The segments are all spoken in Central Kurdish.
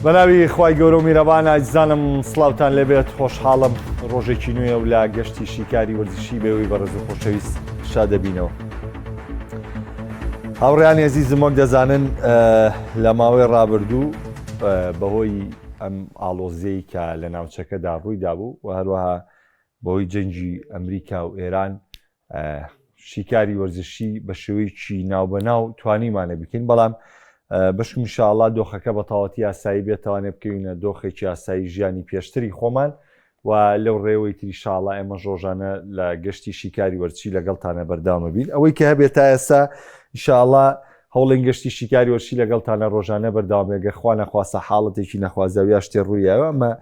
بەناوی خوای گەورە و میرەبان ئازیزانم سڵاوتان لێبێت خۆشحاڵم ڕۆژێکی نوێ و لە گەشتی شیکاری وەرزشی بێوەی بەڕێز و خۆشەویست شادەبینەوە. هاوڕیان ئەزیزم وەک دەزانن لە ماوەی ڕابردوو بەهۆی ئەم ئاڵۆزیەی کە لە ناوچەکەدا ڕووی دابوو و هەروەها بەهۆی جەنگی ئەمریکا و ئێران شیکاری وەرزشی بە شێوەیەکی ناوبەناو توانیمانە بکەین بەڵام بەشکم ئینشاڵڵا دۆخەکە بە تەواوەتی ئاسایی بێت توانێ بکەوینە دۆخێکی ئاسایی ژیانی پێشتری خۆمان و لەو ڕێوەی تری شاڵا ئێمە ڕۆژانە لە گەشتی شیکاری وەرزشی لەگەڵتانە بەرداوامە بین ئەوەی کە هەبێت تا ئێستا ئینشاڵڵا هەوڵین گەشتی شیکاری وەرزشی لەگەڵتانە ڕۆژانە بەرداوامێ گەر خوا نەخواستە حاڵەتێکی نەخوازراو یا شتێ ڕوویاوە ئەمە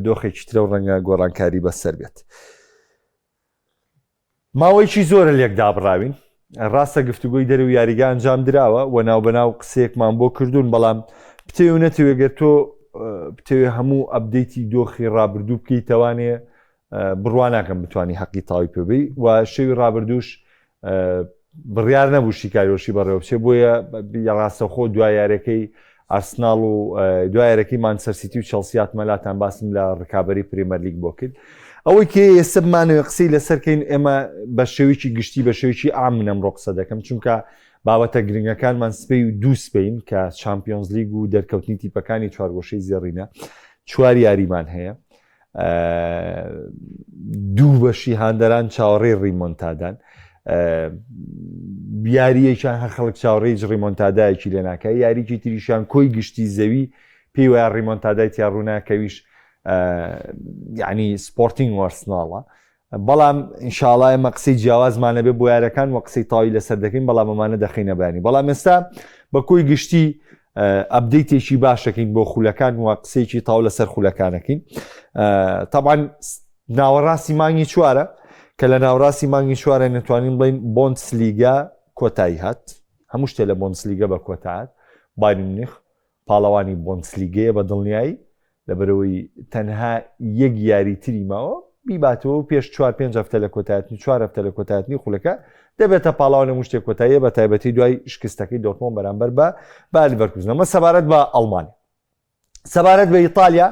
دۆخێکی ترە و ڕەنگە گۆڕانکاری بەسەر بێت. ماوەیەکی زۆرە لێک دابڕاوین، ڕاستە گفتوگۆی دەرەوی یاریگا ئەنجام دراوە و ناوبەناو قسەیەکمان بۆ کردوون، بەڵام بتەوێ و نەتەوێ گەر تۆ بتەوێ هەموو update ی دۆخی ڕابردوو بکەیتەوانێ بڕوا ناکەم بتانی حەقی تاوی پێبی و شەوی ڕابردووش بڕیار نەبوو شیکاریۆشی بەڕێوە بچێ بۆیە ڕاستەوخۆ دوا یاریەکەی ئارسناڵ و دوا یاریەکەی مانچستەر سیتی و چێڵسی هاتمە لاتان باسم لە ڕکابەری پریمەرلیگ بۆ کرد ئەوەی کێ ئێستا بمانەوێ قسەی لەسەرکەین ئێمە بە شێوەیەکی گشتی بە شێوەیەکی عام من ئەمڕۆ قسە دەکەم چونکە بابەتە گرنگەکانمان سپەی و دوو سپین کە چامپیۆنز لیگ و دەرکەوتنی تیپەکانی چوارگۆشەی زێڕینە چوار یاریمان هەیە دوو بەشی هاندەران چاوەڕێی ڕیمۆنتادان یاریەکیان هەر خەڵک چاوەڕێی هیچ ڕیمۆنتادایەکی لێ ناکە یاریکی تریشان کۆی گشتی زەوی پێی وایە ڕیمۆنتادای تیا ڕووناکەویش یعنی سپۆرتینگ وەرسناڵە بەڵام ئینشاڵا ئێمە قسەی جیاوازمان لەبێ بۆ یارەکان وە قسەی تاوی لەسەر دەکەین بەڵام ئەمانە دەخینە بەیانی بەڵام ئێستا بە کۆی گشتی update ێکی باشەکەین بۆ خولەکان و قسەیەکی تاو لەسەر خولەکانەکەین تاوان ناوەڕاستی مانگی چوارە کە لە ناوڕاستی مانگی چوارە نتوانین بڵین بۆندسلیگا کۆتایی هات هەموو شتێ لە بۆندسلیگە بە کۆتات بایرن میونخ پاڵەوانی بۆندسلیگەیە بە دڵنیایی، لەبەرئەوەی تەنها یەک یاری تری ماوە بیباتەوە و پێش چوار پێنج هەفتە لە کۆتایەتنی چوار هەفتە لە کۆتایەتنی خولەکە دەبێتە پاڵەوانی هەموو شتێک کۆتاییە بە تایبەتی دوای شکستەکەی دۆرتمۆند بەرامبەر بە بایر لیڤەرکوزن ئەمە سەبارەت بە ئەڵمانیا سەبارەت بە ئیتالیا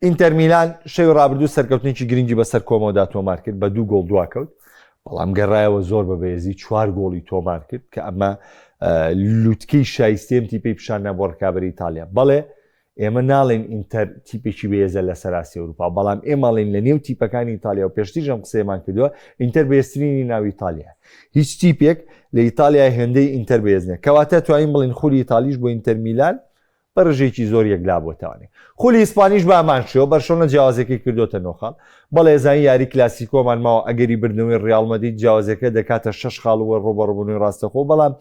ئینتەر میلان شەوی ڕابردوو سەرکەوتنێکی گرنگی بەسەر کۆمۆدا تۆمار کرد بە دوو گۆڵ دواکەوت بەڵام گەڕایەوە زۆر بە بەێزی چوار گۆڵی تۆمار کرد کە ئەمە لوتکەی شایستێم تیپی پیشاندا بۆ ڕکابەری ئیتالیا بەڵێ ئێمە ناڵێن ئینتەر تیپێکی بەێزە لە سەراسی ئەوروپا بەڵام ئێمەڵین لە نێو تیپەکانی ئیتالیا و پێشتریش ئەم قسەیەمان کردووە ئینتەر بەێزترینی ناو ئیتالیا هیچ تیپێک لە ئیتالیا هێندەی ئینتەر بەێز نیە کەواتە توانین بڵین خولی ئیتالیش بۆ ئینتەر میلان بە ڕێژەیەکی زۆر یەکلا بۆتەوانێ. خولی ئیسپانیش بە هەمان شێوە، بەرشەلۆنە جیاوازیەکەی کردۆتە نۆ خاڵ. بەڵێ ئەزانین یاری کلاسیکۆمان ماوە ئەگەری بردنەوەی ڕیاڵ مەدرید جیاوازیەکە دەکاتە شەش خاڵ و ڕوبەڕوبوونەوەی ڕاستەخۆ، بەڵام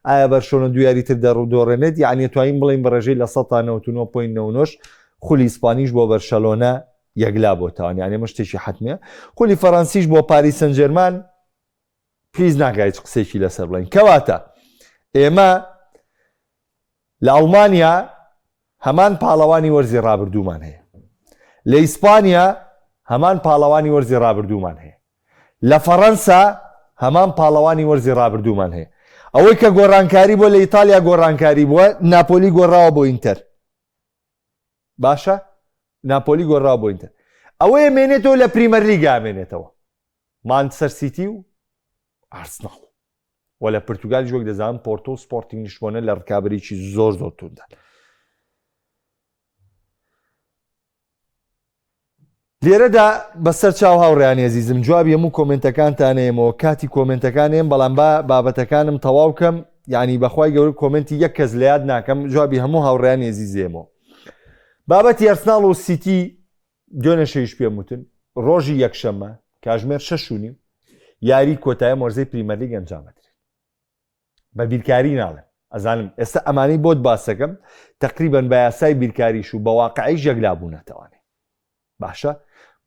ئایا بەرشەلۆنە دوو یاری تر دەڕدۆڕێنێت؟ یەعنی ئەتوانین بڵێین بە ڕێژەی 99.99% خولی ئیسپانیش بۆ بەرشەلۆنە یەکلا بۆتەوە، یەعنی ئەمە شتێکی حەتمیە. خولی فەرەنسیش بۆ پاریس سەنجێرمان پێویست ناکات هیچ قسەیەکی لەسەر بڵێین. کەواتە ئێمە لە ئەڵمانیا هەمان پاڵەوانی وەرزی ڕابردوومان هەیە. لە ئیسپانیا هەمان پاڵەوانی وەرزی ڕابردوومان هەیە. لە فەڕەنسا هەمان پاڵەوانی وەرزی ڕابردوومان هەیە. ئەوەی کە گۆڕانکاری بووە لە ئیتالیا گۆڕانکاری بووە، ناپۆلی گۆڕاوە بۆ ئینتەر. باشە ناپۆلی گۆڕاوە بۆ ئینتەر. ئەوەیە مێنێتەوە لە پریمەرلیگا مێنێتەوە. مانچستەر سیتی و ئارسناڵ. و لە پرتوگالیش وەک دەزانن پۆرتۆ و سپۆرتینگ لیشبۆنە لە ڕکابەرێکی زۆر زۆر توندان. لێرەدا بەسەر چاو هاوڕیانی ئەزیزم جوابی هەموو کۆمنتەکانتانەیەمەوە کاتی کۆمنتەکانێم بەڵام با بابەتەکانم تەواو کەم یعنی بەخوای گەورە کۆمنتی یەک کەس لە یاد ناکەم جوابی هەموو هاوڕیانی ئەزیزێمەوە بابەتی ئەرسناڵ و سیتی دوێنێ شەویش پێم وتن ڕۆژی یەکشەممە کاژمێر شەش و نیو یاری کۆتایی مۆرزەی پریمەرلیگ ئەنجام ئەدرێت بە بیرکاری ناڵێم ئەزانم ئێستا ئەمانەی بۆت باسەکەم تقریبا بە یاسای بیرکاریش و بە واقعیش یەکلا بوونەتەوانێ باشە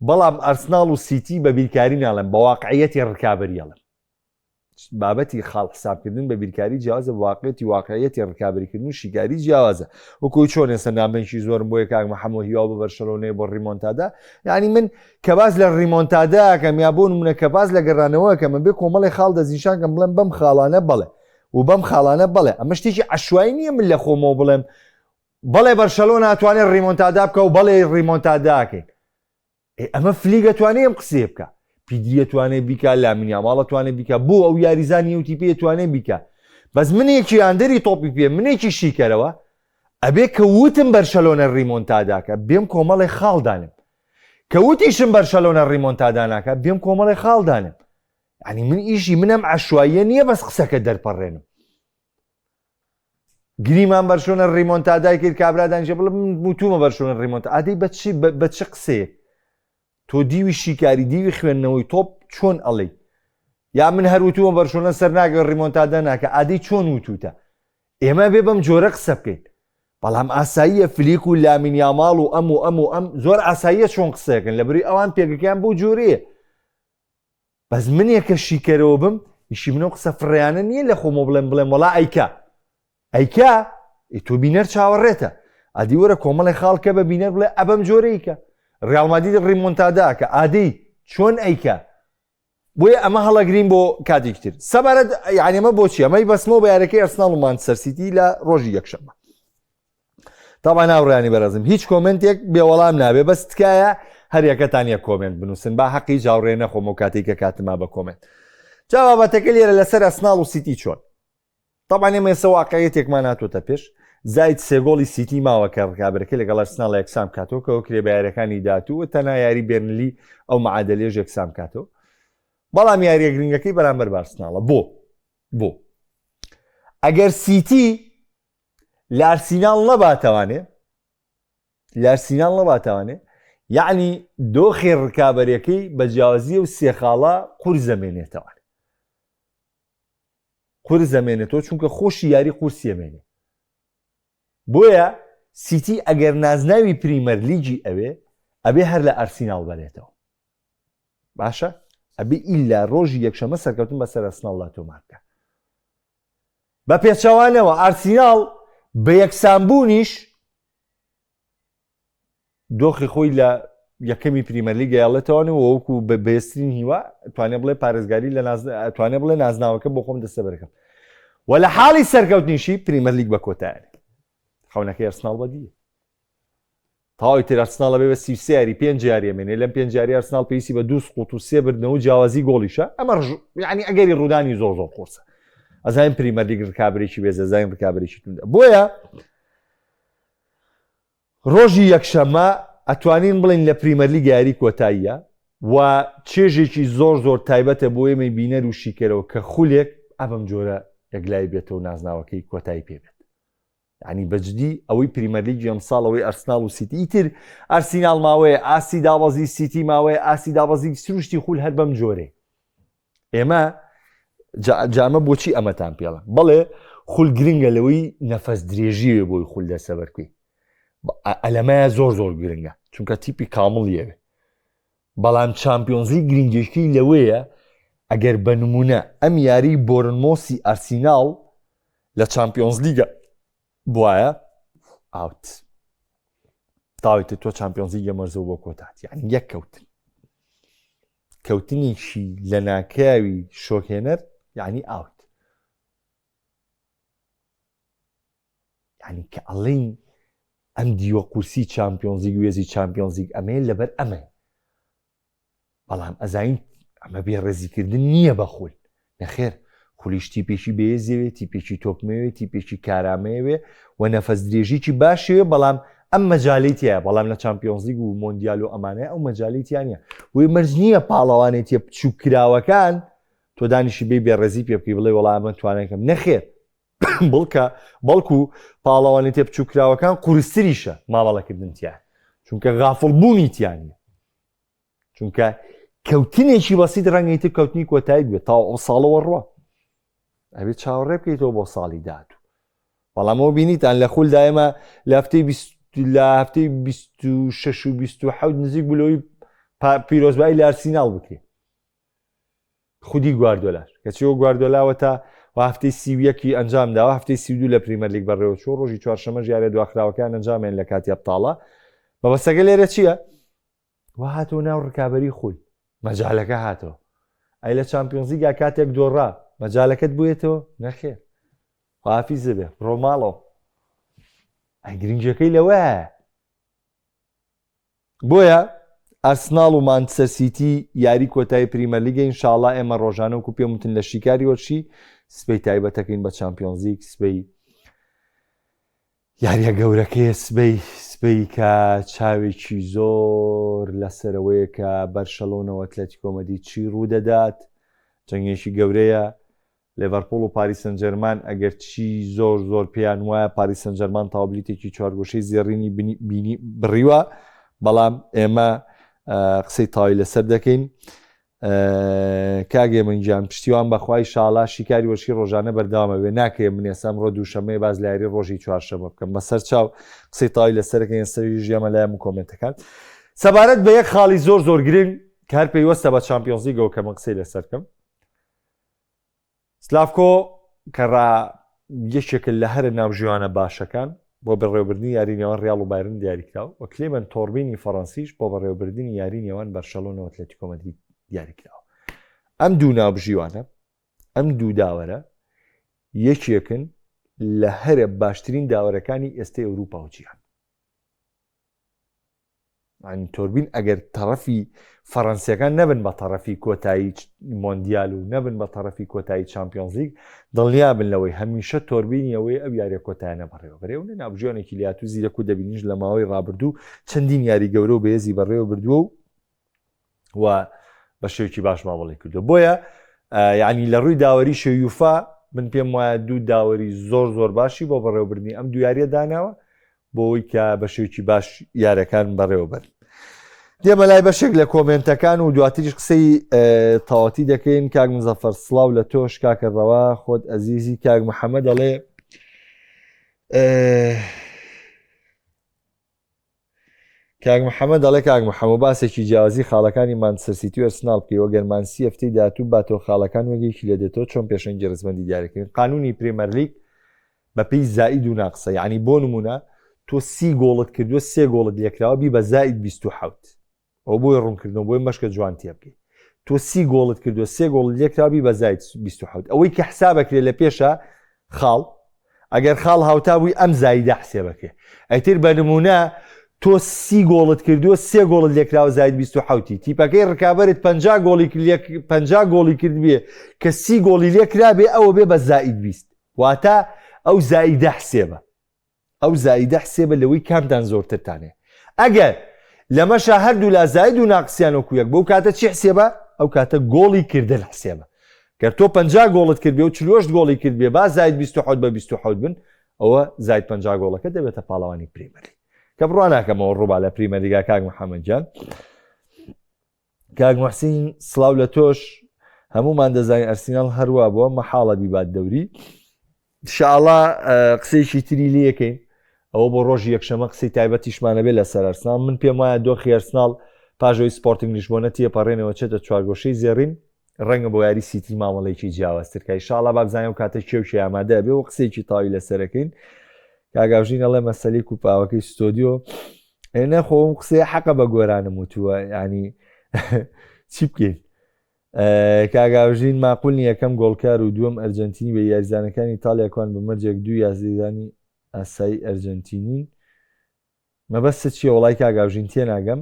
بەڵام ئەرسناڵ و سیتی بە بیرکاری ناڵێم بە واقعیەتی ڕکابەری ئەڵێم بابەتی خاڵ حسابکردن بە بیرکاری جیاوازە بە واقعیەتی واقعیەتی ڕکابەریکردن و شیکاری جیاوازە وەکو چۆن ئێستا نامەیەکی زۆرم بۆیە کاک محەممەد هیوا بە بەرشەلۆنەیە بۆ ڕیمۆنتادا یعنی من کە باس لە ڕیمۆنتادا کەم یا بۆ نمونە کە باس لە گەڕانەوە کەم بێ کۆمەڵی خاڵ دەستنیشان کەم بڵێم بەم خاڵانە بەڵێ و بەم خاڵانە بەڵێ ئەمە شتێکی عەشوایی نییە من لە خۆمەوە بڵێم. بەڵێ بەرشەلۆنە ئەتوانێت ڕیمۆنتادا بکە و بەڵێ ڕیمۆنتاداکەین. ئێ ئەمە فلیک ئەتوانێ ئەم قسەیە بکا پیدری ئەتوانێ بیکا لامین یاماڵ ئەتوانێ بیکا بۆ ئەو یاریزانی ئەو تیپی ئەتوانێ بیکا بەس منێکی ئاندەری تۆپی پێ منێکی شیکەرەوە ئەبێ کە وتم بەرشەلۆنە ریمۆنتاداکە بێم کۆمەڵێ خاڵ دانم کە وتیشم بەرشەلۆنە ریمۆنتادا ناکە بێم کۆمەڵێ خاڵ دانم یعنی من ئیشی منم عشواییە نییە بەس قسەکە دەرپەڕێنم گریمان بەرشۆنە ڕیمۆنتادای کرد کابرا دانیشە بڵێ من وتومە بەرشۆنە ڕیمۆنتا ئادەی بە چی بە چ قسەیەک تۆ دیوی شیکاری دیوی خوێندنەوەی تۆپ چۆن ئەڵێی یا من هەر وتومە بەرشۆنە سەر ناگەێ ڕیمۆنتادا ناکە ئادەی چۆن وتوتە ئێمە بێ بەم جۆرە قسە بکەین بەڵام ئاساییە فلیک و لامین یاماڵ و ئەم و ئەم و ئەم زۆر ئاساییە چۆن قسەکەن لە بری ئەوان پێگەکەیان بۆ جۆرەیە بەس منێ کە شیکەرەوە بم ئیشی منەو قسە فڕیانە نییە لە خۆمەوە بڵێم بڵێم وەڵا ئەیکا ئەیکا ئێ تۆ بینەر چاوەڕێتە ئادی وەرە کۆمەڵی خاڵکە بە بینەر بڵێ ئەبەم جۆرەیکە ڕیاڵ مادید ڕیمۆنتاداکە ئادەی چۆن ئەیکا بۆیە ئەمە هەڵەگرین بۆ کاتێکی تر سەبارەت یعنی ئەمە بۆچی ئەمەی بەسمەوە بە یارەکەی ئەرسناڵ و مانچستەر سیتی لە ڕۆژی یەکشەممە تاوان هاوڕێیانی بەرەزم هیچ کۆمنتێک بێ وەڵام نابێ بەس تکایە هەر یەکەتان یەک کۆمنت بنووسن با حەقی جاوڕێ نەخۆم و کاتێک کە کاتما بە کۆمنت جا بابەتەکە لێرە لەسەر ئەسناڵ و سیتی چۆن طبعا ئێمە ئێستا واقعیەتێکمان هاتۆتە پێش زاید سێگۆڵی سیتی ماوە کە ڕکابەرەکە لەگەڵ ئەرسناڵ یەکسان بکاتەوە کە وەکرێ بە یاریەکانی داهاتوو و تەنها یاری بێرنلی ئەو معادلەیەش یەکسان بکاتەوە بەڵام یاریە گرنگەکەی بەرامبەر بارسناڵە بۆ بۆ ئەگەر سیتی لە ئارسیناڵ نەباتەوانێ لە ئارسیناڵ نەباتەوانێ یعنی دۆخی ڕکابەرەکەی بە جیاوازیە و سێ خاڵە قورس دەمێنێتەوە قورس دەمێنێتەوە چونکە خۆشی یاری قورسیەمێنێ بۆیە سیتی ئەگەر نازناوی پریمەر لیگی ئەوێ ئەبێ هەر لە ئارسیناڵ بەرێتەوە باشە ئەبێ ئیلا ڕۆژی یەکشەمە سەرکەوتن بەسەر ئەرسناڵدا تۆمار بکە بە پێچەوانەوە ئارسیناڵ بە یەکسانبوونیش دۆخی خۆی لە یەکەمی پریمەرلیگ یاڵێتەوەن و وەکو بە بەێزترین هیوا توانێ بڵێ پارێزگاری لە توانێ بڵێ نازناوەکە بۆ خۆم دەستەبەرەکەم و لە حاڵی سەرکەوتنیشی پریمەرلیگ بە کۆتایە خەونەکەی ئەرسناڵ بەدیە تەواوی تر ئەرسناڵ ئەبێ بە 33 یاری پێنج یاری ئەمێنێ لەم پێنج یاری ئەرسناڵ پێویستی بە دوو سقوط و سێ بردنەوە و جیاوازی گۆڵیشە ئەمە ڕژ یعنی ئەگەری ڕوودانی زۆر زۆر قورسە ئەزانین پریمەرلیگ ڕکابەرێکی بێزە زانین ڕکابەرێکی توندە بۆیە ڕۆژی یەکشەممە ئەتوانین بڵین لە پریمەرلیگ یاری کۆتاییە و چێژێکی زۆر زۆر تایبەتە بۆ ئێمەی بینەر و شیکەرەوە کە خولێک ئەبم جۆرە یەکلایی بێتەوە نازناوەکەی کۆتایی پێبێت یانی بەجدی ئەوەی پریمەرلیگی ئەمساڵ ئەوەی ئەرسناڵ و سیتی ئیتر ئەرسیناڵ ماوەیە ئاستی دابەزی سیتی ماوەیە ئاستی دابەزی سروشتی خول هەر بەم جۆرێ ئێمە جامە بۆچی ئەمەتان پێڵە بەڵێ خول گرنگە لەوەی نەفەس درێژیوێ بۆی خول دەسەبەرکەی ئەلەمەیە زۆر زۆر گرنگە چونکە تیپی کامڵیەوێ بەڵام چامپیۆنزی گرنگێکی لەوەیە ئەگەر بە نمونە ئەم یاری بۆرنمۆسی ئەرسیناڵ لە چامپیۆنزلیگە بواە ئاوت تاویتە تۆ چامپیۆنزی گەمەرزەوە بۆ کۆتات یعنی یەک کەوتن کەوتنێکی لە ناکاوی شۆکهێنەر یعنی ئاوت یعنی کە ئەڵین ئەم دیوە قورسی چامپیۆنزیگ وێزی چامپیۆنزیگ ئەمەیە لەبەر ئەمە بەڵام ئەزانین ئەمە بێڕێزیکردن نییە بە خول نەخێر خولیش تیپێکی بەێزیەوێ تیپێکی تۆکمەوێ تیپێکی کارامەیەوێ و نەفەس درێژیکی باشەوێ بەڵام ئەم مەجالی تایە بەڵام لە چمپیۆنزلیگ و مۆندیال و ئەمانەیە ئەو مەجالی تیانە وی مەرج نییە پاڵەوانێتیە بچووکراوەکان تۆ دانیشی بێ بێڕێزی پێ بکەی بڵێ وەڵام من توانێکم نەخێر بڵکە بەڵکو پاڵەوانێتیە بچووکراوەکان قورستریشە مامەڵەکردن تیا چونکە غافڵ بوونی تیانە چونکە کەوتنێکی بەسیت ڕەنگەی تر کەوتنی کۆتایی بێت تا ئەو ساڵەوە ڕوە ئەبێ چاوەڕێ بکەیتەوە بۆ ساڵی داهاتوو بەڵام ئەو بینیتان لە خول دایمە لە هەفتەی لە هەفتەی 26 و 27 نزیک بلۆی پیرۆزبایی لە ئەرسیناڵ بکرێ خودی گواردۆلاش کەچی ئەو گواردۆلاوە تا و هەفتەی 31 ی ئەنجام داوە هەفتەی 32 لە پریمەرلیگ بەڕێوەچوو ڕۆژی چوارشەممەش یاریە دواخراوەکان ئەنجامێن لە کاتی ئەبتاڵە مەبەستەکە لێرە چییە وا هاتەوە ناو ڕکابەری خول مەجالەکە هاتەوە ئەی لە چامپیۆنزیگا کاتێک دۆڕا مەجالەکەت بووێتەوە نەخێر خافیزە بێ ڕۆ ماڵەوە. ئەی گرنگیەکەی لەوەیە. بۆیە ئەرسناڵ و مانچستەر سیتی یاری کۆتایی پریمەرلیگە ئینشاڵا ئێمە ڕۆژانە وەکو پێم وتن لە شیکاری وەرشی سبەی تایبەتەکەین بە چامپیۆنزلیگ سبەی یاریە گەورەکەیە سبەی سبەی کە چاوێکی زۆر لەسەرەوەیە کە بەرشەلۆنەوە ئەتلەتیکۆ مەدرید چی ڕوودەدات جەنگێکی گەورەیە لێڤەرپوڵ و پاریس سەنجەرمان ئەگەرچی زۆر زۆر پێیان وایە پاریس سەنجەرمان تاوبلیتێکی چوارگۆشەی زێڕینی بینی بڕیوە بەڵام ئێمە قسەی تاوی لەسەر دەکەین کاگێ من گیان پشتیوان بەخوای شاڵا شیکاری وەرشی ڕۆژانە بەردەوامە بێ ناکرێ من ئێستا ئەمڕۆ دووشەمەیە باز لە یاری ڕۆژی چوارشەمە بکەم بەسەر چاو قسەی تاوی لەسەرەکەین ئێستا ژیامە لایەم و کۆمنتەکان سەبارەت بە یەک خاڵی زۆر زۆر گرنگ کە هەر پەیوەستە بە چامپیۆنزلیگەوە کە من قسەی لەسەر بکەم سلاڤکۆ کەڕا یەکێکە لە هەرە ناوبژیوانە باشەکان بۆ بەڕێوەبردنی یاری نێوان ریاڵ و بایرن دیاریکراو و کلیمن تۆربینی فەڕەنسیش بۆ بەڕێوەبردنی یاری نێوان بەرشەلۆنە و ئەتلەتیکۆ مەدرید دیاریکراوە. ئەم دوو ناوبژیوانە، ئەم دوو داوەرە یەکێکن لە هەرە باشترین داوەرەکانی ئێستەی ئەوروپا و جیهان. یانی تۆربین ئەگەر تەڕەفی فەڕەنسیەکان نەبن بە تەڕەفی کۆتایی مۆندیال و نەبن بە تەڕەفی کۆتایی چامپیۆنزلیگ دڵنیا بن لەوەی هەمیشە تۆربینی ئەوەی ئەو یاریە کۆتایانە بەڕێوە بەرێ و ناوبژیوانێکی لێهاتوو زیرەک و دەبینیش لە ماوەی ڕابردوو چەندین یاری گەورە و بەهێزی بەڕێوە بردووە و و بە شێوکی باش مامەڵی کردو بۆیە یعنی لە ڕووی داوەری شێویوفا من پێم وایە دوو داوەری زۆر زۆر باشی بۆ بەڕێوەبردنی ئەم دوو یاریە داناوە بۆ ئەوەی کە بە شێوکی باش یارەکان بەڕێوەبەرن. دێمە لای بەشێک لە کۆمێنتەکان و دواتریش قسەی تەواتی دەکەین کاک مزەفەر سڵاو لە تۆش کاکە ڕەوا خۆت ئەزیزی کاک محەممەد دەڵێ کاک محەممەد دەڵێ کاک محەممە باسێکی جیاوازی خاڵەکانی مانچستەر سیتی و ئەرسناڵ بکەی وەگەر مانسی هەفتەی داهاتوو باتەوە خاڵەکان وەک یەکی لێ دێتەوە چۆن پێشەنگی ڕیزبەندی دیاریکردن قانونی پرێمەرلیگ بەپێی زائید و ناقسە یعنی بۆ نمونە تۆ سی گۆڵت کردووە سێ گۆڵت لێکراوە بی بە زائید 27 ئەو بۆی ڕوونکردنەوە بۆی مەشکە جوان تێبگەی تۆ سی گۆڵت کردووە سێ گۆڵ لێکرا بی بە زائید 27 ئەوەی کە حسابەکرێ لە پێشە خاڵ ئەگەر خاڵ هاوتا بووی ئەم زایدە حسێبەکرێ ئەیتر بە نمونە تۆ سی گۆڵت کردووە سێ گۆڵت لێکراوە زاید 27 تیپەکەی ڕکابەرت 50 گۆڵی 50 گۆڵی کردبێ کە سی گۆڵی لێکرابێ ئەوە بێ بە زائید 20 واتە ئەو زائیدە حسێبە ئەو زائیدە حسێبە لەوەی کامتان زۆرترتان هەیە ئەگەر لەمەشا هەردوولا زاید و ناقسیان وەکو یەک بەو کاتە چی حسێبە ئەو کاتە گۆڵی کردن حسێبە گەر تۆ 50 گۆڵت کرد بێ و 48 گۆڵی کرد بێ با زاید 27 بە 27 بن ئەوە زاید 50 گۆڵەکە دەبێتە پاڵەوانی پریمەرلیگ کە بڕوا ناکەمەوە ڕووبا لە پریمەرلیگا کاک محەممەد جان کاک محسین سڵاو لە تۆش هەمومان دەزانین ئەرسیناڵ هەروا بووە مەحاڵە بیبات دەوری شاڵا قسەیەکی تری لەکەین ئەوە بۆ ڕۆژی یەکشەمە قسەی تایبەتیشمانە بێ لەسەر ئەرسناڵ من پێم وایە دۆخی ئەرسناڵ پاژەوەی سپۆرتنگ لیشبۆنە تێپەڕێنەوە چێتە چوارگۆشەی زێڕین ڕەنگە بۆ یاری سیتی مامەڵێکی جیاوازتر کای شاڵا بابزانانی و کاتە کێوکی ئامادە بێ و قسەیەکی تاوی لەسەرەکەین کاگاژین ئەڵێ مەسەلی کوپاوەکەی ستۆدیۆ ئێ خۆم قسەی حەقە بە گۆرانم وتووە ینی چی بکەین کاگاژین ماقول یەکەم گۆڵکار و دووەم ئەرجنتینی بە یاریزانەکانی تالیاکوان بە مەرجێک دوو یاریزانی ئاسایی ئەرجنتینین مەبەستت چییە وڵای کاگاژین تێناگەم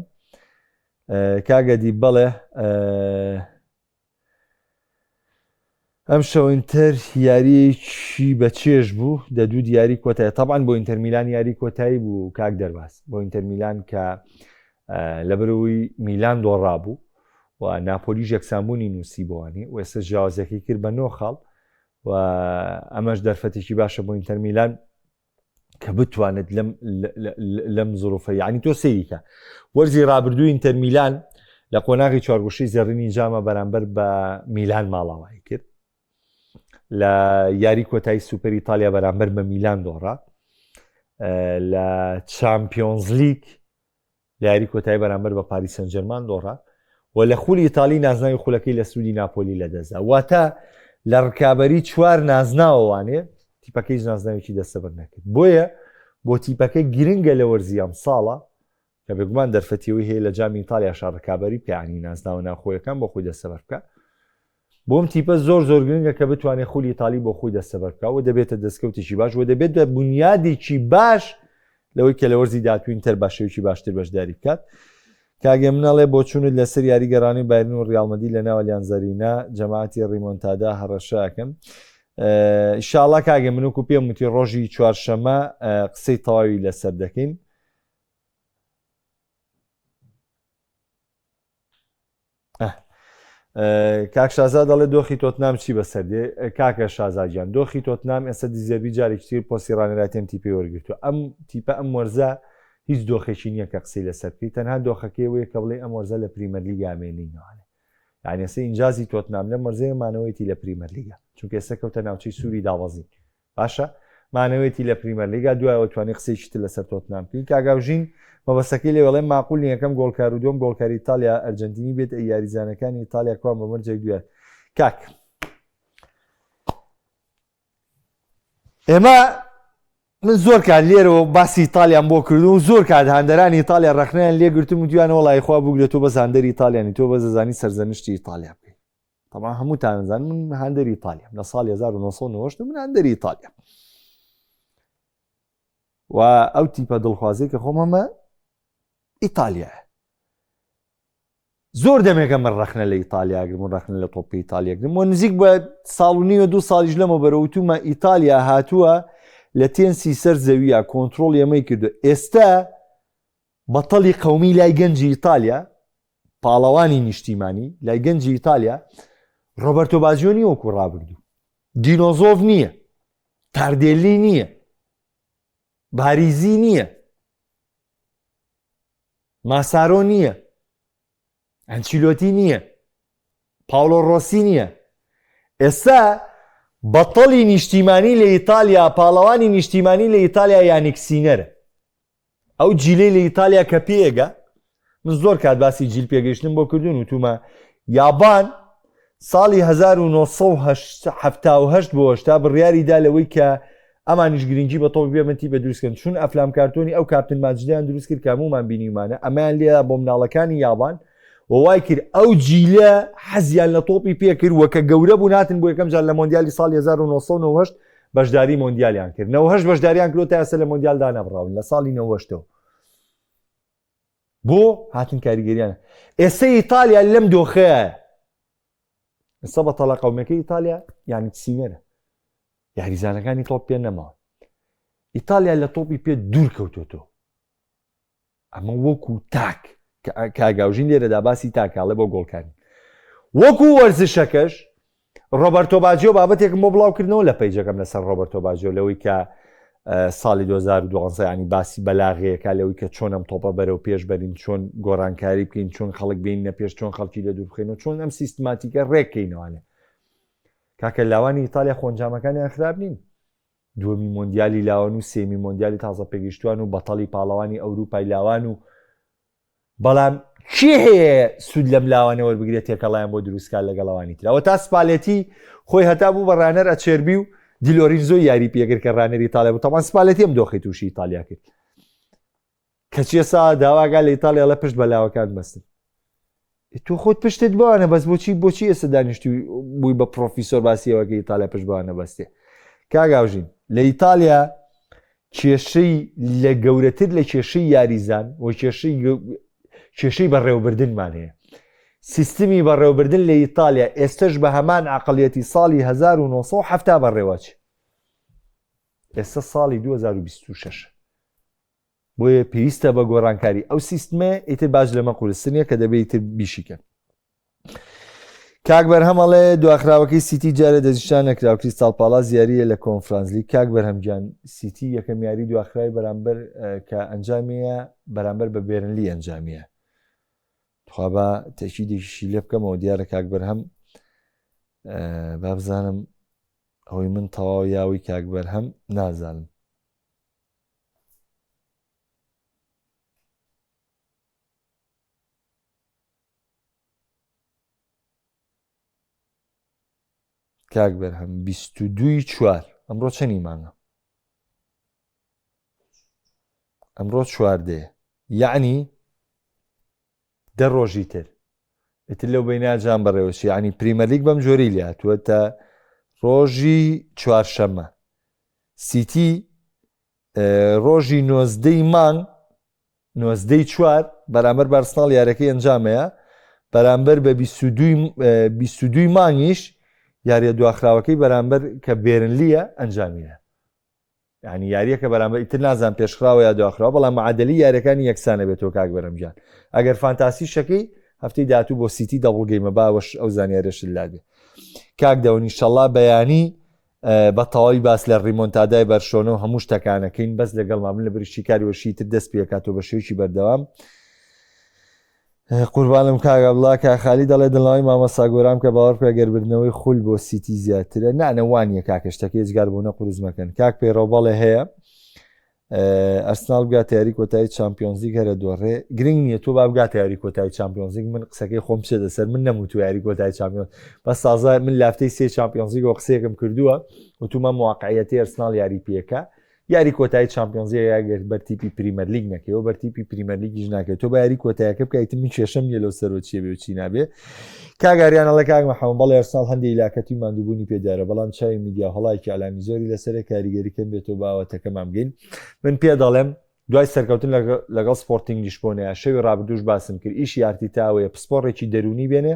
کاگەدی بەڵێ ئەمشەو ئینتەر یارییەکی بە چێژ بوو دەدوو دیاری کۆتایی تەبان بۆ ئینتەر میلان یاری کۆتایی بوو کاک دەرباز بۆ ئینتەر میلان کە لەبەرەوەی میلان دۆڕا بوو و ناپۆلیش یەکسانبوونی نووسی بۆوانی و ئێستا جیاوازەکەی کرد بە نۆ خاڵ و ئەمەش دەرفەتێکی باشە بۆ ئینتەر میلان کە بتوانێت لەم لەم زروفە یعنی تۆ سەیریکە وەرزی رابردوو ئینتەر میلان لە قۆناغی چوارگوشەی زێڕینی جامە بەرامبەر بە میلان ماڵاوایی کرد لە یاری کۆتایی سوپەری ئیتالیا بەرامبەر بە میلان دۆڕا لە چامپیۆنزلیگ لە یاری کۆتایی بەرامبەر بە پاریس سانجێرمان دۆڕا و لە خولی ئیتالی نازناوی خولەکەی لە سوودی ناپۆلی لەدەستدا واتە لە ڕکابەری چوار نازناوەوانێ تیپەکەی نازناوێکی دەستەبەر نەکرد بۆیە بۆ تیپەکە گرنگە لە وەرزی ئەم ساڵە کە بێگومان دەرفەتیەوەی هەیە لە جامی ئیتالیا شار ڕکابەری بکە ینی نازناوە ناوخۆیەکان بۆ خۆی دەستەبەر بکە بۆم تیپە زۆر زۆر گرنگە کە بتوانێت خولی ئیتالی بۆ خۆی دەستەبەر بکە و دەبێتە دەستکەوتێکی باش و دەبێت بە بنیادێکی باش. لەوەی کە لە وەرزی داهاتوو ئینتەر بە شێوەیەکی باشتر بەشداری بکات. کاک ئێمن ئەڵێ بۆچوونت لەسەر یاری گەڕانەوەی بایرن و ڕیاڵ مەدرید لە ناو ئەلیانز ئەرینا جەماعەتی ڕیمۆنتادا هەڕەشە ئەکەن. ئیشاڵا کاک ئێمن وەکو پێم وتی ڕۆژی چوارشەممە قسەی تەواوی لەسەر دەکەین. کاک شازا دەڵێ دۆخی تۆتنام چی بەسەر دێ کاکە شازاگیان دۆخی تۆتنام ئێستا دیزێربی جارێکی تر پۆستی ڕانەراتێم تیپی وەرگرتووە ئەم تیپە ئەم وەرزە هیچ دۆخێکی نییە کە قسەی لەسەر بکەی تەنها دۆخەکەی وەیە کە بڵێ ئەم وەرزە لە پریمەرلیگا مێنینەوانێ یعنی ئێستا ئینجازی تۆتنام لەم وەرزەیە مانەوەیەتی لە پریمەرلیگا چونکە ئێستا کەوتە ناوچەی سووری دابەزین باشە مانەوەیەتی لە پریمەرلیگا دوایەوە توانی قسەیەکی تر لەسەر تۆتنام بکەین کاک ئاوژین مەبەستەکەی لێ وەڵێ ماقول نیە یەکەم گۆڵکار و دووەم گۆڵکاری ئیتالیا ئەرجەنتینی بێت ئەی یاریزانەکانی ئیتالیا کوان بە مەرجێک دویان کاک ئێمە من زۆر کات لێرەوە باسی ئیتالیان بۆ کردو و زۆر کات هاندەرانی ئیتالیا ڕەخنەیان لێگرتم و دویانەوە وەڵی خوا بگرێت تۆ بەس هاندەری ئیتالیانی تۆ بەس دەزانی سەرزەنشتی ئیتالیا بکەیت تەبعەن هەمووتان ئەزانن من هاندەری ئیتالیام لە ساڵی 1990 من هاندەری ئیتالیام و ئەو تیپە دڵخوازی کە خۆم هەمە ئیتالیا زۆر دەمێکە من ڕەخنە لە ئیتالیا گرم و ڕەخنە لە تۆپی ئیتالیا گرم و نزیک بە ساڵ و نیوە دوو ساڵیش لەمە بەرەوتومە ئیتالیا هاتووە لە تێنسی سەر زەویە کۆنتترۆل ئەمەی کردو ئێستا بەتەڵی قەومی لای گەنجی ئیتالیا، پاڵەوانی نیشتیمانی لای گەنجی ئیتالیا ڕۆبەرتۆ باجیۆ نییە وەکو ڕابردوو، دینۆزۆڤ نییە، تاردێلی نییە، باریزی نییە، ماسارۆ نییە، ئەنچیلۆتی نییە، پاولۆ ڕۆسی نییە. ئێستا بەتەڵی نیشتیمانی لە ئیتالیا، پاڵەوانی نیشتیمانی لە ئیتالیا یانیک سینەرە. ئەو جیلەی لە ئیتالیا کە پێگە من زۆر کات باسی جیل پێگەیشتنم بۆ کردوون وتومە یابان ساڵی 1970 بۆ هێشتا بڕیاری دا لەوەی کە ئەمانیش گرنگی بە تۆپی پێ بنتی بە دروستکەن چون ئەفلام کارتۆنی ئەو کاپتن ماجدیان دروست کرد کە هەموومان بینیمانە ئەمەیان لێ بۆ مناڵەکانی یابان و وای کرد ئەو جیلە حەزیان لە تۆپی پێکرد وە کە گەورە بوون هاتن بۆ یەکەم جار لە مۆندیالی ساڵی 1998 بەشداری مۆندیالیان کرد 98 بەشداریان کرد تا ئێستا لە مۆندیال دانەبڕاون لە ساڵی 98ەوە بۆ هاتن کاریگەریان ئێستا ئیتالیا لەم دۆخەیە ئێستا بە تەڵە قومەکەی ئیتالیا یانی سینەرە یاریزانەکانی تۆپ پێ نەماوە ئیتالیا لە تۆپی پێ دوور کەوتۆتەوە ئەمە وەکو تاک کاگاوژین لێرەدا باسی تاکاڵێ بۆ گۆڵکاری وەکو وەرزشەکەش ڕۆبەرتۆ باجیۆ بابەتێکم بۆ بڵاوکردنەوە لە پەیجەکەم لەسەر ڕۆبەرتۆ باجیۆ لەوەی کە ساڵی 2012 ینی باسی بەلاغەیەکە لەوەی کە چۆن ئەم تۆپە بەرەو پێش بەرین چۆن گۆڕانکاری بکەین چۆن خەڵک بین نە پێش چۆن خەڵکی لە دوور بخەین و چۆن ئەم سیستماتیکە ڕێککەینەوانێ کاکە لاوانی ئیتالیا خۆنجامەکانیان خراپ نین دووەمی مۆندیالی لاوان و سێمی مۆندیالی تازە پێگەیشتوان و بەتەڵی پاڵەوانی ئەوروپای لاوان و بەڵام کێ هەیە سوود لەم لاوانە وەربگرێت تێکەڵیان بۆ دروستکات لەگەڵ ئەوانی تر ئەوە تا سپالێتی خۆی هەتا بوو بە ڕانەر ئەچێربی و دیلۆرینزۆ یاری پێکرد کە ڕانەری ئیتالیا بوو تەمان سپالێتی ئەم دۆخی تووشی ئیتالیا کرد کەچی ئێستا داواگا لە ئیتالیا لە پشت بە لاوەکان بەستن تۆ خۆت پشتت بەوانە بەس بۆچی بۆچی ئێستا دانیشتوی بووی بە پرۆفیسۆر باسیەوەکە ئیتالیا پشت بەوانە بەستێ کاگاژین لە ئیتالیا کێشەی لە گەورەتر لە کێشەی یاریزان و کێشەی کێشەی بەڕێوەبردنمان هەیە. سیستمی بەڕێوەبردن لە ئیتالیا ئێستەش بە هەمان عەقڵیەتی ساڵی 1970 بەڕێوەچێ. ئێستا ساڵی 2026 بۆیە پێویستە بە گۆڕانکاری ئەو سیستمە ئیتر باش لەمە قورستر نییە کە دەبێت ئیتر بیشیکەن. کاک بەرهەم ئەڵێ دواخراوەکەی سیتی جارێ دەستنیشان نەکرا و کریستاڵ پاڵاس یارییە لە کۆنفرانس لیگ کاک بەرهەم گیان سیتی یەکەم یاری دواخراوی بەرامبەر کە ئەنجامیە بەرامبەر بە بێرنلی ئەنجامیە تخوا با تەکیدێکیشی لێ بکەمەوە دیارە کاک بەرهەم بابزانم ئەوەی من تەواو یاوی کاک بەرهەم نازانم کاک بەرهەم 22 چوار ئەمڕۆ چەنی مانگە ئەمڕۆ چواردەیە یعنی دە ڕۆژی تر ئیتر لەو بەینا جام بەڕێوەچی یعنی پریمەرلیگ بەم جۆری لێ هاتووە تا ڕۆژی چوارشەممە سیتی. ڕۆژی نۆزدەی مانگ نۆزدەی چوار بەرامبەر بارسناڵ یاریەکەی ئەنجامەیە بەرامبەر بە 22 مانگیش یاریە دواخراوەکەی بەرامبەر کە بێرنلیە ئەنجامیە یعنی یاریەکە بەرامبەر ئیتر نازان پێشخراوە یا دواخراوە بەڵام معادلی یاریەکانی یەکسانە بێتەوە کاک بەرەمجان ئەگەر fantasy شەکەی هەفتەی داهاتوو بۆ سیتی double game ە باوەش ئەو زانیارەشت لابێ کاک دەونی شەڵا بەیانی بە تەواوی باس لە ریمۆنتادای بەرشۆنە و هەموو شتەکانەکەین بەس لەگەڵما من لە بریشی کاری وەشی تر دەست پێکاتەوە بە شێوکی بەردەوام قوربانم کاک عەبدوڵا کاک خالی دەڵێ دڵنەوەی مامۆستا گۆرام کە باوەڕ بکە گەر بردنەوەی خول بۆ سیتی زیاترە نانە وانە کاکە شتەکە هیچگار بۆ نە قورس مەکەن کاک پەیڕەو بەڵێ هەیە ئەرسناڵ بگاتە یاری کۆتایی چمپیۆنزیگ هەرە دۆڕێ گرنگ نییە تۆ با بگاتە یاری کۆتایی چمپیۆنزیگ من قسەکەی خۆم بچێتە سەر من نەموتو یاری کۆتایی چمپیۆن بەس تازە من لافتەی سێ چمپیۆنزیگ و قسەیەکم کردووە وتومە مواقعیەتی ئەرسناڵ یاری پێکە یاری کۆتایی چامپیۆنزی یاگەر بەر تیپی پریمەرلیگ نەکەیەوە بەر تیپی پریمەرلیگیش ناکەێت تۆ بە یاری کۆتایەکە بکەیت من کێشەم نییە لەو سەرۆ چیە بێ و چی نابێ کاگاریان ئەڵێ کاک محەممەد بەڵێ ئەرسناڵ هەندێک ئیلاکەتی و ماندووبوونی پێدارە بەڵام چاوی میدیا و هەڵایەکی ئەلامی زۆری لەسەرە کاریگەری کەم بێتەوە باوەتەکەمان بگەین من پێ دەڵێم دوای سەرکەوتن لەگەڵ سپۆرتینگ لیشبۆنەیە شەوی ڕابردووش باسم کرد ئیشی ئارتیتاوەیە پسپۆڕێکی دەرونی بێنێ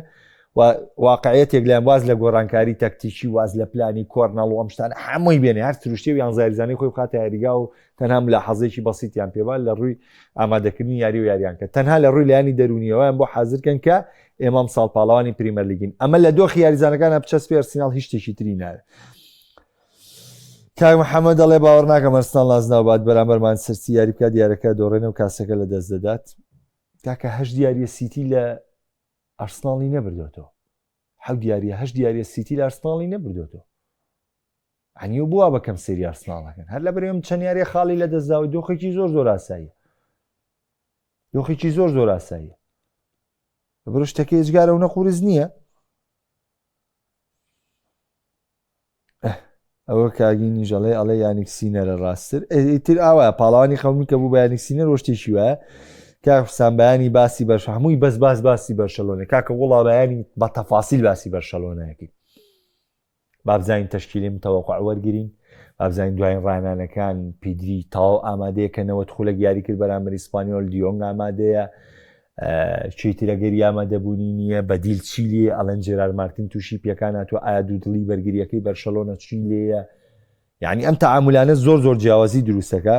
و واقعیەتێک لایان واز لە گۆڕانکاری تەکتیکی واز لە پلانی کۆرنەڵ و ئەم شتانە هەمووی بێنێ هەر سروشتی و یان زاریزانی خۆی بخاتە یاریگا و تەنها ملاحەزێکی بەسیتیان پێبا لە ڕووی ئامادەکردنی یاری و یاریان کە تەنها لە ڕووی لایەنی دەرونیەوەیان بۆ حازرکەن کە ئێمە ئەمساڵ پاڵەوانی پریمەرلیگین ئەمە لە دۆخی یاریزانەکانە بچەسپێ ئەرسیناڵ هیچ شتێکی تری ناوێت کاک محەممەد دەڵێ باوەڕ ناکەم ئەرسناڵ نازناو بات بەرامبەر مانچستەر یاری بکات یارەکە دۆڕێنە و کاسەکە لە دەست دەدات کاکە هەشت یاریە سیتی لە ئەرسناڵی نەبردۆتەوە حەوت یاریە هەشت یاریە سیتی لە ئەرسناڵی نەبردۆتەوە ئەنیو بووە بەکەم سێری ئەرسناڵەکەن هەر لە بەرێم چەند یاریە خاڵی لە دەستداوە دۆخێکی زۆر زۆر ئاساییە دۆخێکی زۆر زۆر ئاساییە بەرە شتەکە ئێجگارە و نەقورس نییە ئەوە کاگی نیژەڵێ ئەڵێ یانیک سینەرە ڕاستتر ئیتر ئاوایە پاڵەوانی خەونی کە بوو بە یانیک سینەر شتێکی وایە کاک حوسام بەیانی باسی بەرش هەمووی بەس باس باسی بەرشەلۆنە کاکە وڵا بەیانی بە تەفاسیل باسی بەرشەلۆنەکەی بابزانین تەشکیلی متەوەقع وەرگین بابزانین دوایین ڕانانەکان پیدری تەواو ئامادەیە کە نەوەت خولەک یاری کرد بەرامبەر ئیسپانیۆل دیۆنگ ئامادەیە چیتر ئەگەری ئامادەبوونی نییە بەدیل چی لێ ئەڵێن جێرار مارتین تووشی پێکان هاتووە ئایا دوودڵی بەرگریەکەی بەرشەلۆنە چی لێیە یعنی ئەم تەعامولانە زۆر زۆر جیاوازی دروستەکە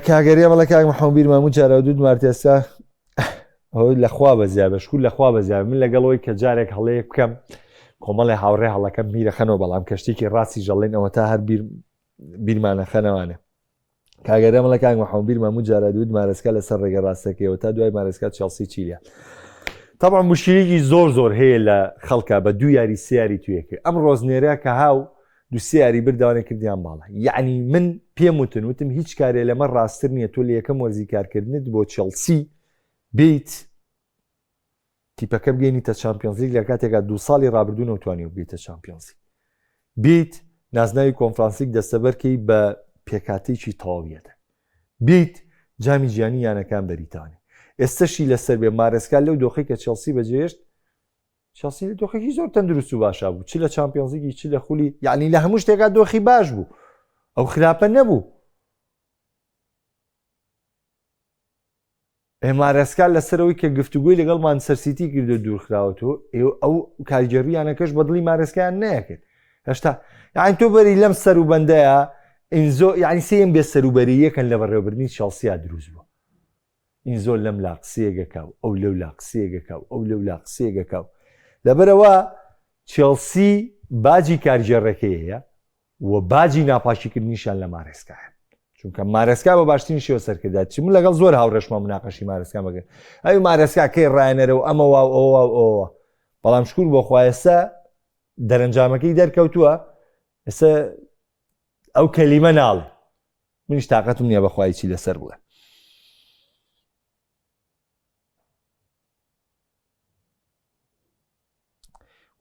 کاگەریە بەڵێ کاک محەممەد بیرمە هەموو جارە دوود مارتێسا ئەوەی لەخوا بەزیا بە شکور لەخوا بەزیا من لەگەڵەوەی کە جارێک هەڵەیەک بکەم کۆمەڵێ هاوڕێ هەڵەکەم میرەخەنەوە بەڵام کەشتێکی ڕاستی ژەڵێن ئەوە تا هەر بیر بیرمانە خەنەوانێ کاگەرە مەڵە کاک محەممەد بیرمە هەموو جارە دوود مارەسکا لەسەر ڕێگە ڕاستەکەیەوە تا دوای مارەسکا چێڵسی چیلە طبعا مشکلێکی زۆر زۆر هەیە لە خەڵکە بە دوو یاری سیاری توێکرد ئەم ڕۆزنێرە کە هاو دوو سێ یاری بردوانێ کردیان باڵا یعنی من پێم وتن وتم هیچ کارێ لەمە ڕاستتر نییە تۆ لە یەکەم وەرزی کارکردنت بۆ چێڵسی بیت تیپەکە بگەینیتە چامپیۆنزلیگ لە کاتێکا دوو ساڵی ڕابردوو نەوتوانی بگەیتە چامپیۆنزلیگ بیت نازناوی کۆنفرانسیک دەستەبەرکەی بە پێکاتێکی تەواویەتە بیت جامی جیانی یانەکان بەریتانی ئێستەشی لەسەر بێ مارێسکا لەو دۆخی کە چێڵسی بەجێهێشت چێڵسی لە دۆخێکی زۆر تەندروست و باشا بوو چ لە چامپیۆنزلیگی چ لە خولی یعنی لە هەموو شتێکا دۆخی باش بوو ئەو خراپە نەبوو مارێسکا لەسەرەوەی کە گفتوگۆی لەگەڵ مانچستەر سیتی کردو دوورخراوەتەوە ئەو کارگێڕیانەکەش بەدڵی مارێسکایان نەیەکرد هێشتا یعنی تۆ بەری لەم سەروبەندەیە ئینزۆ یعنی سێم بێ سەروبەری یەکەن لە بەڕێوەبردنی چێڵسیا دروست بوو ئینزۆ لەم لا قسەیەک ئەکا و ئەو لەو لا قسەیەک ئەکا و ئەو لەو لا قسەیەک ئەکا و لەبەرئەوە چێڵسی باجی کارگێڕەکەی هەیە و باجی ناپاکیکردنیشیان لە مارێسکایە چونکە مارێسکا بە باشترین شێوە سەرکردایەتی من لەگەڵ زۆر هاوڕێشمە مناقەشی مارێسکا بەگەر ئەوی مارێسکا کەی ڕایەنەرە و ئەمە وا و ئەوە و ئەوە بەڵام شکور بۆ خوا ئێستا دەرەنجامەکەی دەرکەوتووە ئێستا ئەو کەلیمە ناڵێ منیش تاقەتم نییە بەخوای چی لەسەر بڵێ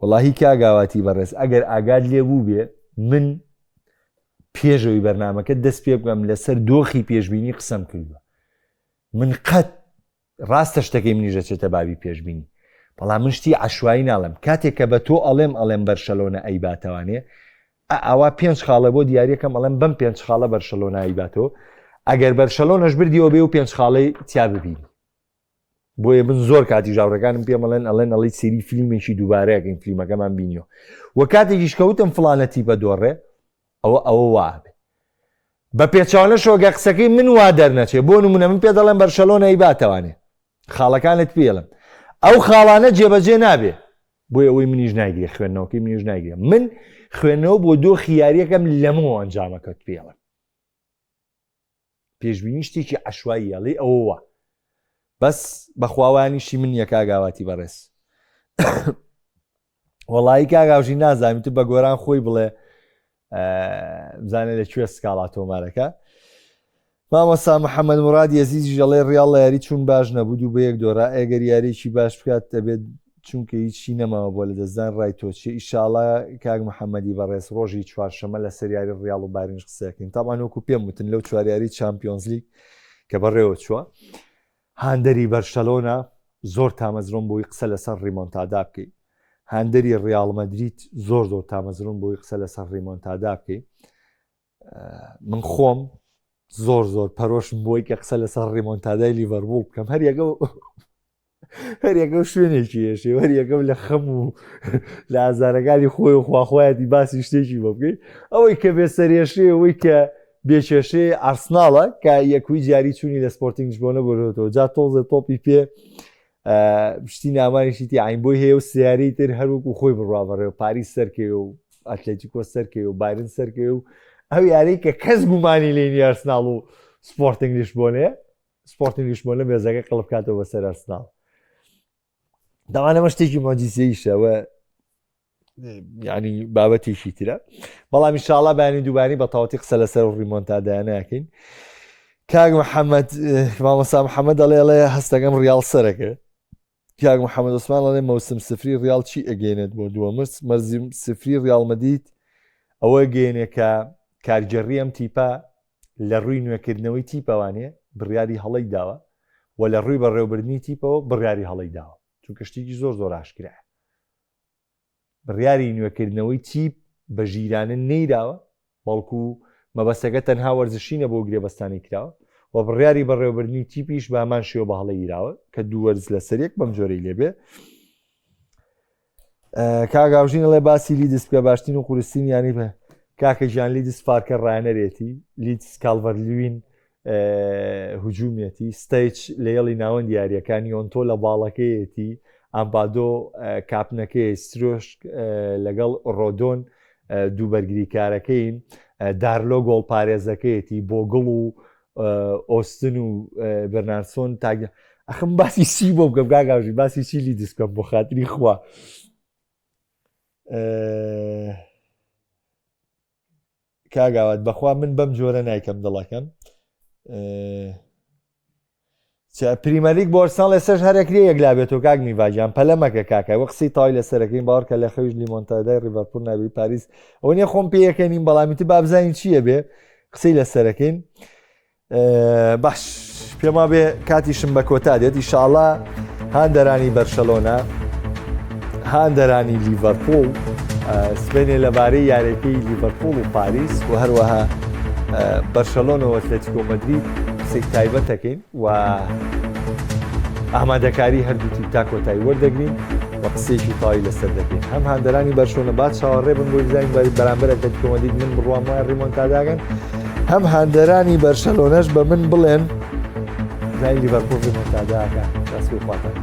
وەڵاهی کاک ئاواتی بەڕێز ئەگەر ئاگات لێ بوو بێ من پێشەوەی بەرنمەکە دەست پێ بکەم لەسەر دۆخی پێشبینی قسەم کردووە من قەت ڕاستە شتەکەی منیش دەچێتە بابی پێشبینی بەڵام من شتی عشوایی ناڵێم کاتێک کە بە تۆ ئەڵێم ئەڵێم بەرشەلۆنە ئەی باتەوانێ. ئەوە پێنج خاڵە بۆ دیارەکەم ئەڵێم بەم پێنج خاڵە بەرشەلۆنایی باتەوە ئەگەر بەرشەلۆنەش بردیەوە بێ و پێنج خاڵەی تیا ببینی بۆیە من زۆر کاتی ژاورەکانم پێمەڵێن ئەڵێن ئەڵی سری فیلمێکی دووبارەیەکەین فیلمەکەمان بینیوە و کاتێکیش کەوتم فلانە تیپە دۆڕێ ئەوە ئەوە وابێ بە پێچوانەشەوە گە قسەکەی من وا دەرنەچێ بۆ نمونە من پێ دەڵێم بەرشەلۆنە ئەیباتەوانێ خاڵەکانت پێڵم ئەو خاڵانە جێبەجێ نابێ بۆی ئەوەی منیش ناگرێ خوێندنەوەکەی منیش ناگرێ من خوێندنەوە بۆ دۆخی یاریەکەم لەمەوە ئەنجامەکەت پێڵم پێشبینی شتێکی عشوایی ئەڵێ ئەوەوە بەس بەخواوانیشی من نییە کاگاواتی بەڕێز وەڵایی کاگاژی نازانم تو بە گۆران خۆی بڵێ بزانێ لە کوێ سکاڵا تۆمارەکە مامۆستا محەممەد مراد یەزیزی ژەڵێ ڕیاڵ لە یاری چوون باش نەبوو دوو بە یەک دۆرا ئەگەر یاریی باش بکات دەبێت چونکە هیچی نەماوە بۆ لە دەستدان ڕای تۆ چیە ئیشاڵا کاک محەممەدی بەڕێز ڕۆژی چوارشەمە لە سەریاری ڕیاڵ و بارینش قسەکەین تاوان وەکو پێم وتن لەو چواریاری چمپیۆنزلیگ کە بەڕێوە چووە هاندەری بەرشەلۆنە زۆر تامەزرۆم بۆی قسە لەسەر ڕیمۆنتادا بکەی هاندەری ڕیاڵ مەدریت زۆر زۆر تامەزرۆم بۆی قسە لەسەر ڕیمۆنتادا بکەی من خۆم زۆر زۆر پەرۆشم بۆی کە قسە لەسەر ڕیمۆنتادای لیڤەربوڵ بکەم هەر یەکە هەر یەکە و شوێنێکی هێشێ هەر یەکەم لە خەم و لە ئازارەکانی خۆی و خواخوایەتی باسی شتێکی بۆ بکەیت ئەوەی کە بێ سەرێشێ ئەوەی کە بێکێشەی ئارسناڵە کە یەکوی جاری چوونی لە سپۆرتینگ بۆ نەبردەوە جا تۆزێ تۆپی پێ شتی نامانیشی تی عین بۆی هەیە و سیارەی تر هەروەکو خۆی بڕوا بەڕێ و پاریس سەرکەوێ و ئەتلەتیکۆ سەرکەوێ و بایرن سەرکەوێ و ئەو یارەی کە کەس گومانی لێ نیە ئارسناڵ و سپۆرتینگ لیشبۆنەیە سپۆرتینگ لیشبۆنە مێزەکە قڵپ کاتەوە بەسەر ئارسناڵ داوانەمە شتێکی مۆجیزەیشە وە ینی بابەتێکی ترە بەڵام ئینشاڵا بەیانی دووبانی بە تەواتی قسە لەسەر ڕیمۆنتادایانەکەین کاک محەممەد مامۆسا محەممەد دەڵێ ئەڵێ هەستەکەم ڕیاڵ سەرەکە کاک محەممەد عوسمان ئەڵێ مەوسم سفری ڕیاڵ چی ئەگەێنێت بۆ دووەمرس مەرزی سفری ڕیاڵ مەدید ئەوە گەێنێ کە کارگێڕی ئەم تیپە لە ڕووی نوێکردنەوەی تیپەوانێ بڕیاری هەڵەی داوە و لە ڕووی بەڕێوەبردنی تیپەوە بڕیاری هەڵەی داوە چونکە شتێکی زۆر زۆر ئاشکرایە بڕیاری نوێکردنەوەی تیپ بە ژیرانە نەیراوە، بەڵکو مەبەستەکە تەنها وەرزشی نەبووە و گرێبەستانەی کراوە و بڕیاری بەڕێوەبردنی تیپیش بە هەمان شێوە بە هەڵە گیراوە کە دوو وەرز لەسەر یەک بەم جۆرەی لێبێ. کاک ئاوژین ئەڵێ باسی لیدس بکە باشترین و قورسترین یانەی بە کاکە گیان لیدس فارکە ڕایەنەرێتی لیدس کالڤەر لوین هجوومیەتی، ستەیچ لە یەڵی ناوەند یارییەکان، یۆنتۆ لە باڵەکەیەتی، ئامپادۆ کاپتنەکەی، سترۆشک لەگەڵ ڕۆدۆن دوو بەرگریکارەکەین، دارلۆ گۆڵپارێزەکەیەتی، بۆگڵ و ئۆستن و بەرنارسۆن تاگ ئەخم باسی چی بۆ بکەم گاگاژی باسی چی لیدز بکەم بۆ خاتری خوا. کاک ئاوات بەخوا من بەم جۆرە نایکەم دڵەکەم پریمەلیگ بۆ ئەرسناڵ ئێستاش هەرەکرێ یەکلا بێتەوە کاک میڤاجان پەلە مەکە کاکە وە قسەی تای لەسەرەکەین باوەڕکە لە خەویش لیمۆنتادای ڕیڤەرپول نابی پاریس ئەوە نییە خۆم پێیەکەنیم بەڵامی تر بابزانین چییە بێ قسەی لەسەرەکەین باش پێم وابێ کاتیشم بە کۆتا دێت ئیشاڵا هاندەرانی بەرشەلۆنە هاندەرانی لیڤەرپوڵ سبەینێ لەبارەی یاریەکەی لیڤەرپوڵ و پاریس و هەروەها بەرشەلۆنەوە ئەتلەتیکۆ مەدرید قسەی تایبەتەکەین و ئامادەکاری هەردوو تیپ تا کۆتایی وەردەگرین و قسەیەکی تەواوی لەسەر دەکەین هەم هاندەرانی بەرشۆنە با چاوەڕێ بن بۆی بزانین بەرامبەر ئەتلەتیکۆ مەدرید من بڕوام وایە ڕیمۆنتاداگەن هەم هاندەرانی بەرشەلۆنەش بە من بڵێن زانین لیڤەرپوڵ ڕیمۆنتاداکە دەست خواتان.